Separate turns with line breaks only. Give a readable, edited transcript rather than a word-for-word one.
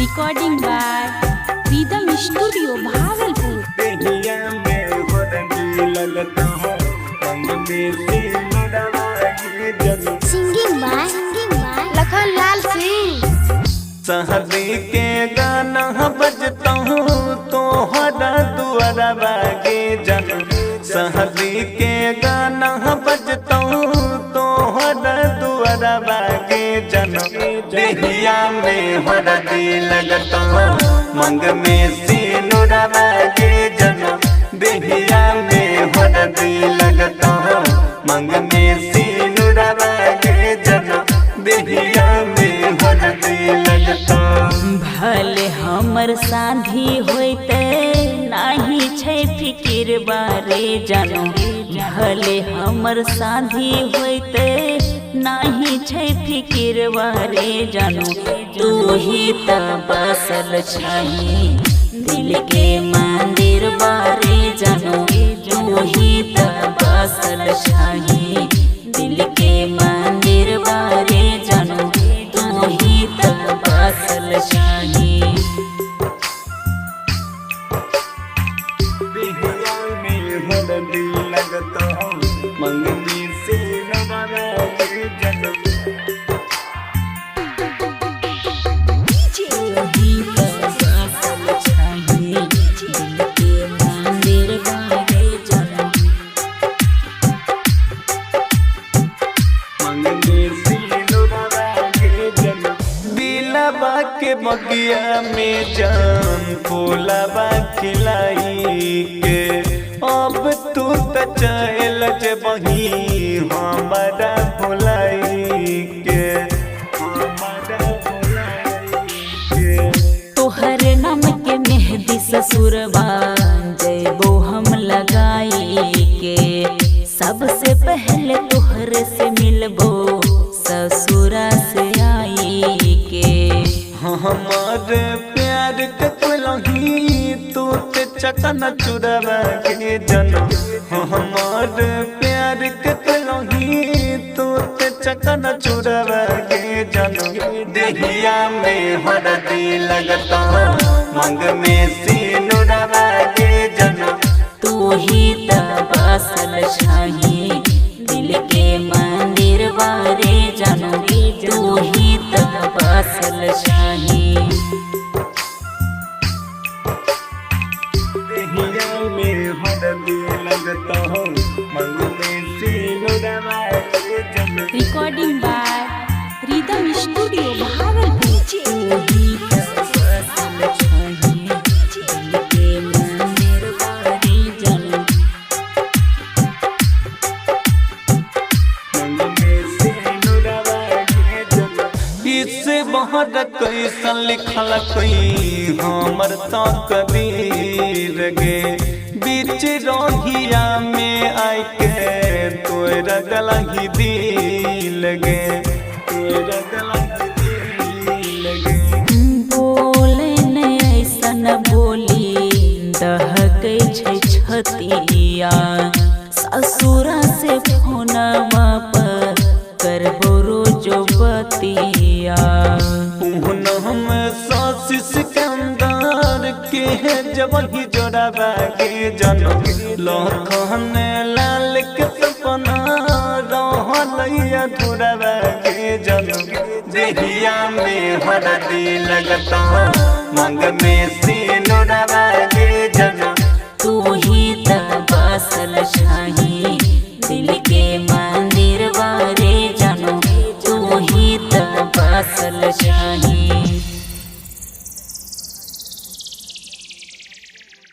Recording by Rhythm Studio Bhagalpur.
देहिया में हरदी लगता हो मंग में सिनुरवा गे जन।
Singing by Lakhan Lal Singh.
सहदी के गाना बजता हूँ तोहरा दुआरा बागे जन। सहदी के गाना बजता हूँ तोहरा दुआरा बागे जन। देहिया में हरदी लगता हूँ मंग में सिनुरवा गे जन। देहिया में हरदी लगता हूँ मंग में सिनुरवा गे जन। देहिया में हरदी लगता।
भले हमर साधी होइते नाही छै फिकिर बारे जानो। भले हमर साधी होइते नाही छै फिकिर बारे जानो। तू ही त बसल छही दिल के मंदिर बारे जानो। तू ही त बसल छही दिल के मंदिर बारे जानो। तू ही त बसल छही।
देहिया में हरदी लगता हो मंगनी से नवा गे जन।
तू ही त बसल छही दिल के मंदिर बारे जानो।
मंगनी से नवा गे जन। दिलवा के बगिया में जान फूलवा खिलाई के अब तू त चल जबही हमारा भुलाई के, हमारा भुलाई के।
तोहर नाम के मेहंदी ससुरबा जयबो हम लगाई के। सबसे पहले तोहर से मिलबो ससुरा से आई के।
हमार प्यार के तुलही तू ते चकन चुरवा के जन। हमार प्यार के तुलही तू ते चकन चुरवा के जन। देहिया में हरदी लगता मंग में सिनुरवा के जन।
तू ही त बसल छही दिल के मंदिर बारे जानो। तू ही त बसल छही।
देहिया में हरदी लगता मंग में सिनुरवा के जन।
Recording by Rhythm Studio Bhagalpur.
तू ही त बसल छही दिल के मंदिर बारे जानो।
इससे बहुत कैसन लिखल कोई हमर तो कबीर गे। बीच रोहिया में आई के तोरा दलही दिल गे, तोरा दलही दिल गे।
बोले ने ऐसन बोली दहकै छै छतिया। ससुरा से फोनवा पर करबो रोजो बतिया।
पूनम सास सिकंदर के जब ही जोड़ावा के जन। लखन लाल के सपना रहल अधूरावा के जन। देहिया में हरदी लगता मंग में सिनुरवा के जन।
तू ही त बसल छही दिल के मंदिर बारे जानो। तू ही त बसल छही।